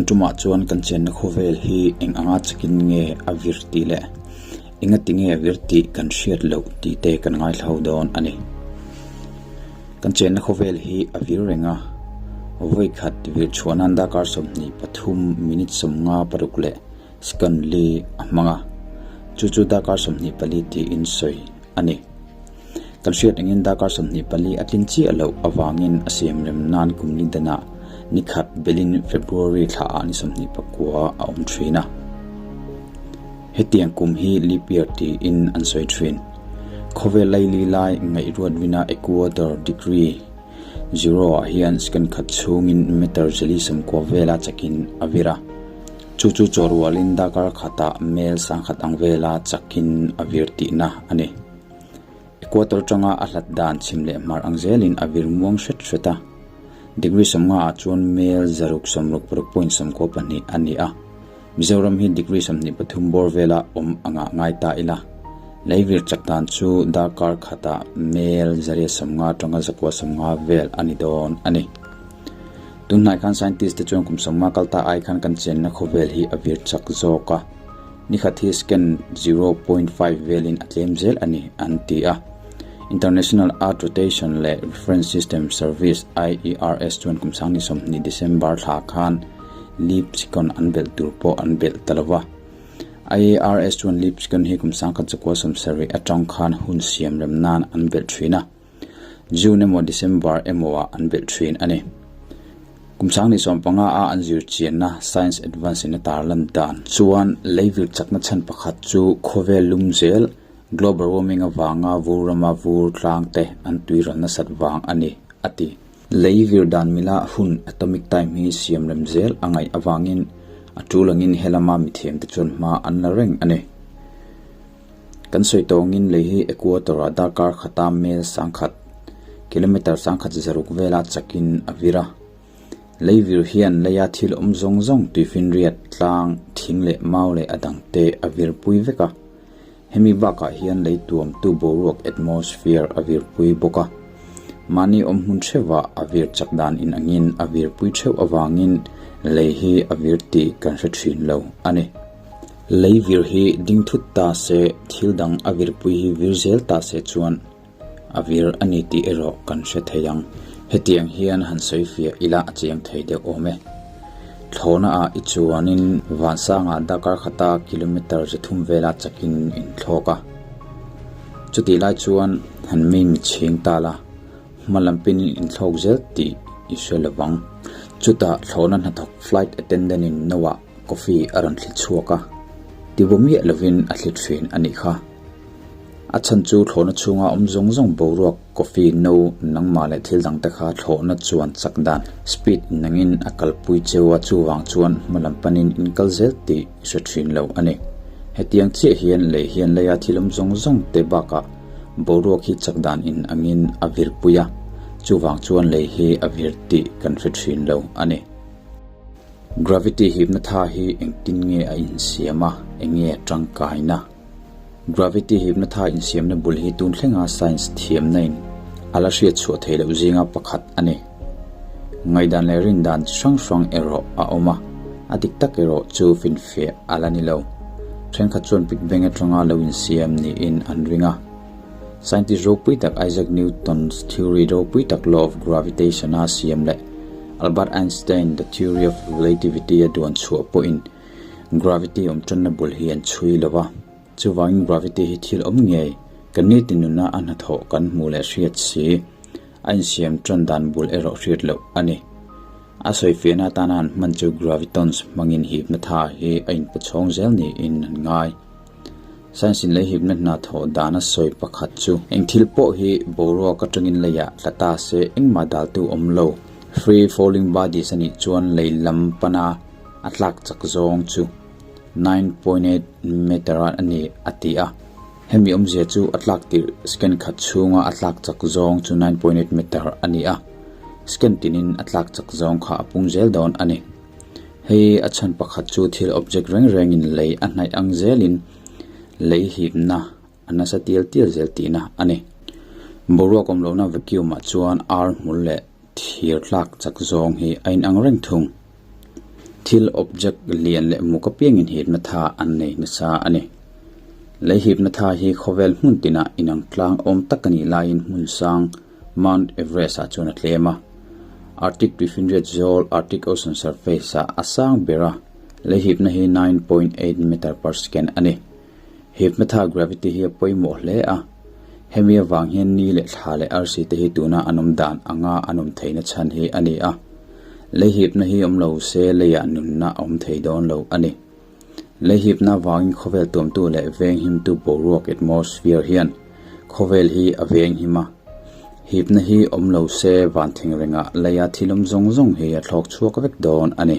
tumah chuan kan chenna khawvel hi eng anga chakin nge a vir tih leh engati nge a vir tih kan hriat loh tih te kan ngaithla ho dawn a ni. Kan chenna khawvel hi a vir reng a, vawi khat vir chhuah nan darkar 23 minute 56 leh second li a hmang a, chu chu darkar 24 tiin sawi a ni. Kan hriat engin darkar 24 a tlin chiah loh avangin a siam rem nan kum ni danah ni khat belin February thla ah ni 29 a awm thin a. Hetiang kum hi leap year tiin an sawi thin. Khawvel laili lai ngaihruat rina equator degree zero ah hian second khat chhungin meter zeli 90 vela chakin a vir a. Chu chu chawhrualin darkar khatah mel sangkhat ang vela chakin a vir tihna a ni. Equator atanga a hlat dan chhim leh hmar ang zelin a vir muang hret hret a. Degree 50 ah chuan mel 666.92 a ni a. Mizoram hi degree 23 bawr vela awm angah ngai ta ila. Lei vir chak dan chu darkar khatah mel 150 atanga 190 vel a ni dawn a ni. Tunhnai khan scientist te chuan kum 50 kal ta ai khan kan chenna khawvel hi a vir chak zawk a. Ni khat hi second 0.5 velin a tlem zel a ni, an ti a. International Earth Rotation leh Reference System Service, IERS, chuan kum sangni 20 December thla khan leap second an belh tur pawh an belh ta lo va. IERS chuan leap second hi kum sangkhat zakua 70 atang khan hun siam rem nan an belh thin a. June emaw December emaw ah an belh thin a ni. Kum sangni 15 a an zir chianna Science Advance in a tarlan dan chuan leivir chakna chhan pakhat chu khawvel lum zel global warming avanga vur rama vur tlang te an tui ral nasat vang a ni, a ti. Leivir dan mila hun atomic time hi siam rem zel a ngaih avangin a tul angin helama mithiam te chuan hma an la reng a ni. Kan sawi tawngin lei hi equator ah darkar khata mel sangkhat, kilometre sangkhat zaruk vela chakin a vir a. Lei vir hian leia thil awm zawng zawng tuifinriat, tlang, thing leh mau leh a dang te a vir pui vek a. Hemi bakah hian lei tuam tu boruak atmosphere a vir pui bawk a. Mahni awm hmun theuhah a vir chak dan in angin a vir pui theuh avangin lei hi a vir tih kan hre thin lo a ni. Lei vir hi ding thut ta se, thil dang a virpui hi vir zel ta se chuan a vir a ni tih erawh kan hre thei ang. Hetiang hian han sawi fiah ila a chiang thei deuh awm e. Thlawhna ah i chuanin vansangah darkar khata kilometre 300 vela chakin in thlawk a. Chutih lai chuan han mi mitchhing ta la, hma lam pinin in thlawk zel tih i hre lovang. Chutah thlawhna hnathawk flight attendant in no ah Coffee a rawn thli chhuak a, tibu miah lovin a thli thin a nih kha. A chhan chu thlawhna chhunga awm zawng zawng boruak coffee no nangmah leh thil dangte kha thlawhna chuan chak dan, speed, nangin a kalpui cheu a, chuvang chuan hma lam panin in kal zel tih i hre thin lo a ni. Hetiang chiah hian lei hian leia thil awm zawng zawng te bakah boruak hi chak dan in angin a virpui a, chuvang chuan lei hi a vir tih kan hre thin lo a ni. Gravity hipna tha hi engtin nge a insiam a, eng nge tangkaina? Gravity hipna tha insiamna bul hi tun thlenga science thiamna in a la hriat chhuah theih loh zinga pakhat a ni. Ngaihdan leh rindan chi hrang hrang erawh a awm a, a dik tak erawh chu finfiah a la ni lo. Thenkhat chuan Big Bang atanga lo insiam niin an ring a. Scientist ropui tak Isaac Newton's theory ropui tak law of gravitation a siam leh Albert Einstein the theory of relativity a duan chhuah pawhin gravity awm tanna bul hi an chhui lo va. Chuvangin gravity hi thil awm ngei kan nitin nuna a hnathawh kan hmuh leh hriat si a insiam tan dan bul erawh hriat loh a ni. A sawifiahna atana an hman chu gravitons hmangin hipna tha hi a inpachhawng zel niin an ngai. Science in lei hipna hna thawh dana sawi pakhat chu eng thil pawh hi boruak atangin leiah tla ta se engmah daltu awm lo. Free falling bodies a nih chuan lei lam pana a tlak chak zawng chu 9.8 meter a ni a ti a. Hemi awmzia chu a tlak tirh second khat chhunga a tlak chak zawng chu 9.8 meter a ni a. Second tinin a tlak chak zawng kha a pung zel dawn a ni. Hei a chhan pakhat chu thil object reng rengin lei a hnaih ang zelin lei hipna a nasa tial tial zel tihna a ni. Boruak awm lohna vacuum ah chuan ar hmul leh thir tlak chak zawng hi a inang reng thung. Thil, object, lian leh muk apiangin hipna tha an nei nasa a ni. Lei hipna tha hi khawvel hmun tinah inang tlang awm tak a nih laiin hmun sang Mount Everest ah chuan a tlem a. Arctic tuifinriat zawl, Arctic Ocean surface, ah a sang ber a, lei hipna hi 9.8 meter per second a ni. Hipna tha gravity hi a pawimawh hle a, hemi avang hian ni leh thla leh arsi te hi tuna an awm dan anga an awm theihna chhan hi a ni a. Lei hipna hi awm lo se leiah nunna a awm thei dawn lo a ni. Lei hipna avangin khawvel tuamtu leh venghimtu boruak atmosphere hian khawvel hi a venghim a. Hipna hi awm lo se van thingrengah leia thil awm zawng zawng hi a thlawk chhuak vek dawn a ni.